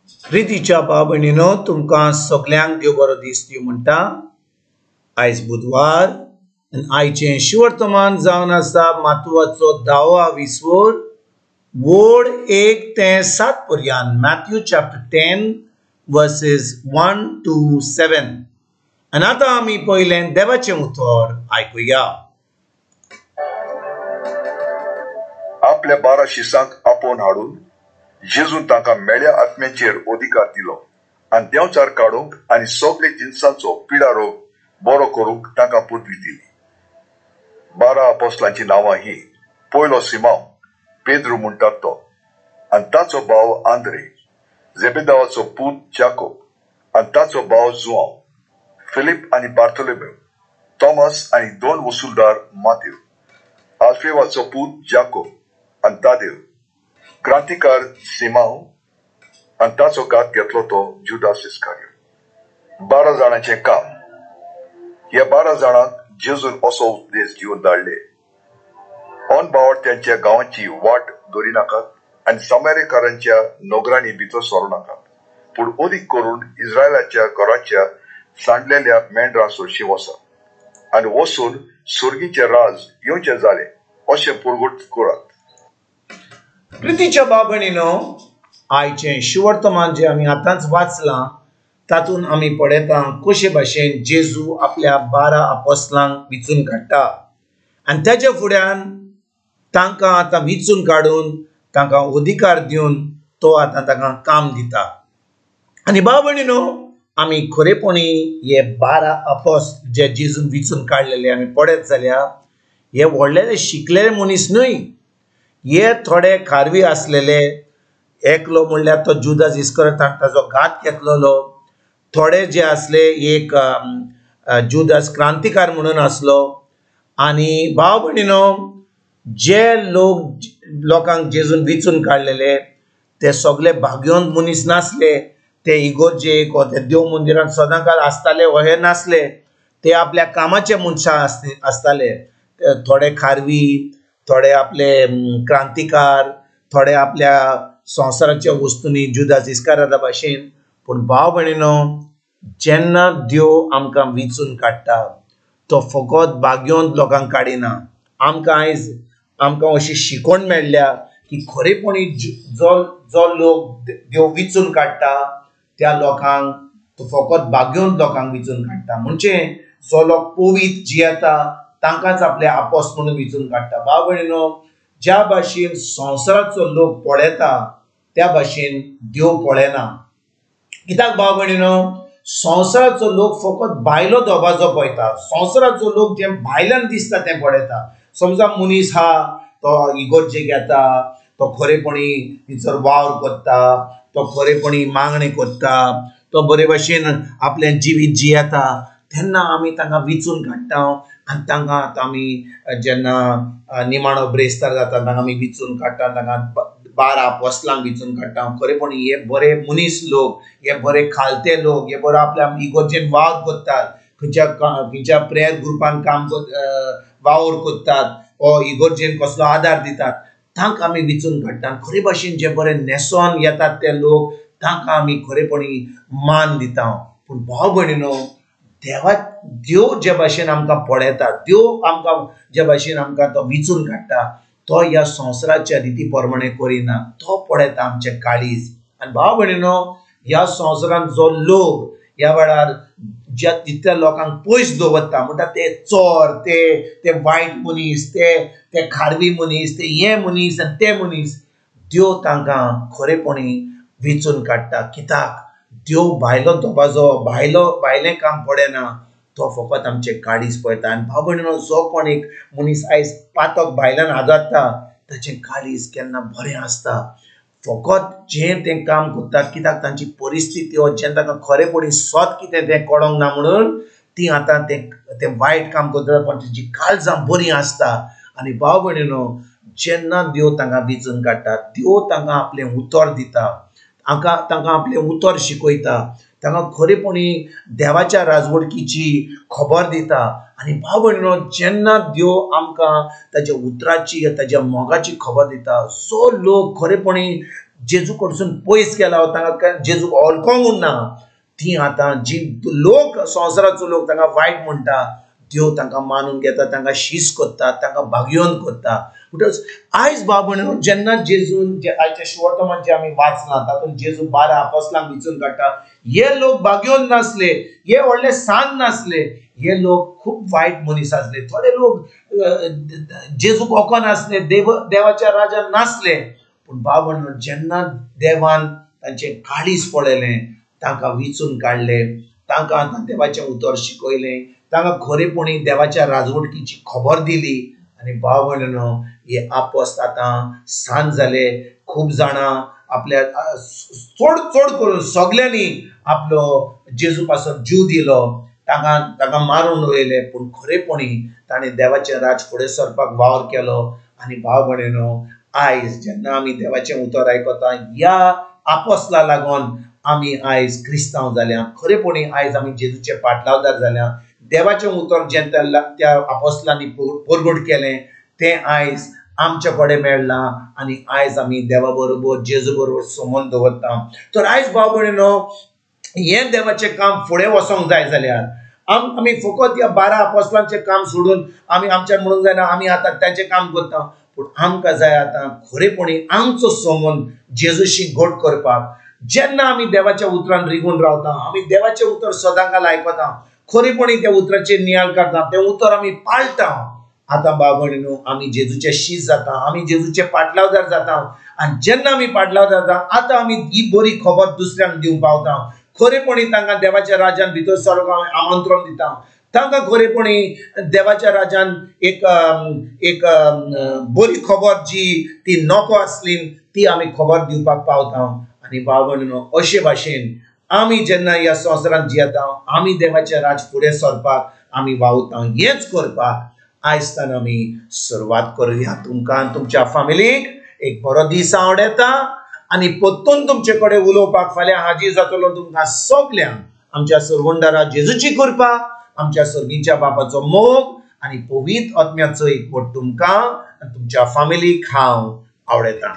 प्रितीच्या भाव भयणीनो, तुमकां सगल्यांक देव बरो दीस दिवं म्हणटा. आयज बुधवार आनी आयचें शिवर्तमान जावन आसा मातुवाचो 10वो विसवोर, वोड 1 ते 7 पर्यंत, मॅथ्यू चॅप्टर 10 वर्सेस 1 to 7. आनी आतां आमी पयलें देवाचें उतर आयकुया. आपल्या 12 शिसांक आपोवन हाडून जेजून तांकां मेळ्या आत्म्यांचेर अधिकार दिलो आनी देंवचार काडूंक आनी सगळे जिनसांचो पिडा रोग बरो करूंक तांकां पदवी दिली. 12 अपोस्लांची नांवां ही: पयलो सिमांव, पेद्रू म्हणटात तो, आनी ताचो भाव आंद्रे, जेबेदावाचो पूत जाकोब आनी ताचो भाव जुआंव, फिलीप आनी बार्थोलोमेव, थॉमस आनी 2 वसुलदार मातेव, आल्फेवाचो पूत जाकोब आनी तादेव, क्रांतिकार सिमांव आनी ताचो घात घेतलो तो जुदास इस्कारियोत. 12 जाणांचें काम. ह्या 12 जाणांक जेजून असो उपदेश दिवन धाडले: अनभावार्थ्यांच्या गांवांची वाट दवरिनाकात आनी सामारेकारांच्या नगरांनी भितर सरूं नाकात, पूण अदीक करून इस्रायलाच्या घराच्या सांडलेल्या मेंढरां सरशीं वसात आनी वचून सुर्गीचें राज येवचें जालें अशें पुरगट करात. प्रितीच्या भाव भयणीनो, आयचें शिवर्तमान जें आमी आतांच वाचलां तातूंत आमी पळयता कशे भाशेन जेजू आपल्या 12 अपोस्लांक विचून काडटा आनी ताच्या फुड्यान तांकां आतां विचून काडून तांकां अधिकार दिवन तो आतां तांकां काम दिता. आनी भाव भयणीनो, आमी खरेपणी हे 12 अपोस्त जे जेजून विचून काडलेले आमी पळयत जाल्यार हे व्हडलेले शिकलेले मनीस न्हय, हे थोडे खारवी आसलेले. एकलो म्हणल्यार तो जुदास इस्कारियोत, ताचो घात घेतलेलो. थोडे जे आसले एक जुदास क्रांतिकार म्हणून आसलो. आनी भाव भयणीनो, जे लोक लोकांक जेजून विचून काडलेले ते सगळे भाग्यवंत मनीस नासले, ते इगोर्जेक वा ते देव मंदिरांत सदांकाळ आसताले वा हे नासले, ते आपल्या कामाचे मनशां आसताले. थोडे खारवी, थोडे आपले क्रांतिकार, थोडे आपल्या संवसाराच्या वस्तूंनी जुदास इस्कारियोता भाशेन. पूण भाव भयणीनो, जेन्ना देव आमकां विचून काडटा तो फकत भाग्यवंत लोकांक काडिना. आमकां आयज आमकां अशी शिकवण मेळ्ळ्या की खरेपणी जो जो लोक देव विचून काडटा त्या लोकांक तो फकत भाग्यवंत लोकांक विचून काडटा. म्हणजे जो लोक पवित्र जियेता तांकांच आपले आपोस म्हणून विचून काडटा. भाव भयणीनो, ज्या भाशेन संवसाराचो लोक पळयता त्या भाशेन देव पळयना. कित्याक भाव भयणीनो, संवसाराचो लोक फकत भायलो दबाजो पळयता, संवसाराचो लोक जें भायल्यान दिसता तें पळयता. समजा मनीस हा तो इगोर्जेक येता, तो खरेपणी भितर वावर करता, तो खरेपणी मागणी करता, तो बरे भाशेन आपलें जिवीत जियेता, तेन्ना आमी तांकां विचून काडटा आनी तांकां आतां आमी जेन्ना निमाणो ब्रेस्तार जाता तांकां आमी विचून काडटा, तांकां 12 अपोस्लांक विचून काडटा. खरेपणी हे बरे मनीस लोक, हे बरे खालते लोक, हे बरे आपल्या इगोर्जेन वावर करतात, खंयच्या खंयच्या प्रेयर ग्रुपान काम वावर करतात वा इगोर्जेन कसलो आदार दितात, तांकां आमी विचून काडटा. खरे भाशेन जे बरे न्हेसोन येतात ते लोक तांकां आमी खरेपणी मान दिता. पूण भाव भयणीनो, देवा देव जे भाशेन आमकां पळयता, देव आमकां जे भाशेन आमकां तो विचून काडटा तो ह्या संवसाराच्या रिती प्रमाणे करिना, तो पळयता आमचें काळीज. आनी भाव भयणीनो, ह्या संवसारांत जो लोक ह्या वेळार ज्या तितल्या लोकांक पयस दवरता म्हणटा ते चोर, ते ते वायट मनीस, ते ते खारवी मनीस, ते हे मनीस आनी ते मनीस, देव तांकां खरेपणी विचून काडटा. कित्याक देव भायलो दबाजो, भायलो भायलें काम पळयना, तो फकत आमचें काळीज पळयता. आनी भाव भयणीनो, जो कोण एक मनीस आयज पातक भायल्यान आदारता ताचें काळीज केन्ना बरें आसता. फकत जें तें काम करतात कित्याक तांची परिस्थिती वा जें तांकां खरेपणी सत कितें तें कळोंक ना म्हणून ती आतां तें तें वायट काम करतात, पण तेजी काळजां बरीं आसता. आनी भाव भयणीनो, जेन्ना देव तांकां विचून काडटा, देव तांकां आपलें उतर दिता, तांकां आपलें उतर शिकयता, तांकां खरेपणी देवाच्या राजवडकीची खबर दिता. आनी भाव भयणीनो, जेन्ना देव आमकां ताच्या उतराची ताच्या मोगाची खबर दिता, जो लोक खरेपणी जेजू कडसून पयस केला, तांकां जेजूक वळखूंक ना, ती आतां जी लोक संवसाराचो लोक तांकां वायट म्हणटा, देव तांकां मानून घेता, तांकां शीस करता, तांकां भागयोन करता। म्हणटकच आयज बाबा जेन्ना जेजून आयच्या शुवर्तमान जे आमी वाचलां तातूंत जेजू 12 आपोस्लांक विचून काडटा, हे लोक भागयोन नासले, हे व्हडले सान नासले, हे लोक खूब वायट मनीस आसले, थोडे लोक जेजूक वळखो नासले, देवाच्या राजान नासले। पूण बाबा जेन्ना देवान तांचें काळीज पळयलें, तांकां विचून काडले, तांकां आतां देवाचें उतर शिकयलें, तांकां खरेपणी देवाच्या राजवटकीची खबर दिली आनी भाव भयणीनो हे आपोस्त आतां सान जाले। खूब जाणां आपल्या चड चड करून सगल्यांनी आपलो जेजू पासून जीव दिलो, तांकां तांकां मारून उडयले, पूण खरेपणी ताणें देवाचें राज फुडें सरपाक वावर केलो। आनी भाव भयणीनो आयज जेन्ना आमी देवाचें उतर आयकता, ह्या आपोस्ला लागून आमी आयज क्रिस्तांव जाल्या, खरेपणी आयज आमी जेजूचे पाटलावदार जाल्या। देवाचें उतर जें त्या आपोस्लांनी परगट केलें तें आयज आमचे कडेन मेळ्ळां आनी आयज आमी देवा बरोबर जेजू बरोबर संबंद दवरता। तर आयज भाव भयणीनो हें देवाचें काम फुडें वचोंक जाय जाल्यार आमी फकत ह्या 12 आपोस्लांचें काम सोडून आमी आमच्यान म्हणूंक जायना आमी आतां तांचें काम करता, पूण आमकां जाय आतां खरेपणी आमचो संबंद जेजूशी घट करपाक। जेन्ना आमी देवाच्या उतरान रिगून रावता, आमी देवाचें उतर सदांकाल आयकता, खरेपणी त्या उतराचेर नियाळ करता, तें उतर आमी पाळटा, आतां भाव भयणीनो आमी जेजूचे शीस जाता, आमी जेजूचे पाटलावदार जाता। आनी जेन्ना आमी पाटलावदार जाता, आतां आमी ही बरी खबर दुसऱ्यांक दिवंक पावता, खरेपणी तांकां देवाच्या राजान भितर सरूंक आमी आमंत्रण दिता, तांकां खरेपणी देवाच्या राजान एक एक बरी खबर जी ती नको आसली ती आमी खबर दिवपाक पावता। आनी भाव भयणीनो अशे भाशेन आमी जेन्ना ह्या संवसारांत जियेता, आमी देवाचें राज फुडें सरपाक आमी वावुरता। हेंच करपाक आयज आमी सुरवात करुया। तुमकां तुमच्या फामिलीक एक बरो दीस आवडटा आनी परतून तुमचे कडेन उलोवपाक फाल्यां हाजीर जातलो। तुमकां सगल्यांक आमच्या सरवंडारा जेजूची कृपा, आमच्या सर्गीच्या बापाचो मोग आनी पवित्र आत्म्याचो एकवट तुमकां आनी तुमच्या फामिलीक हांव आवडटा।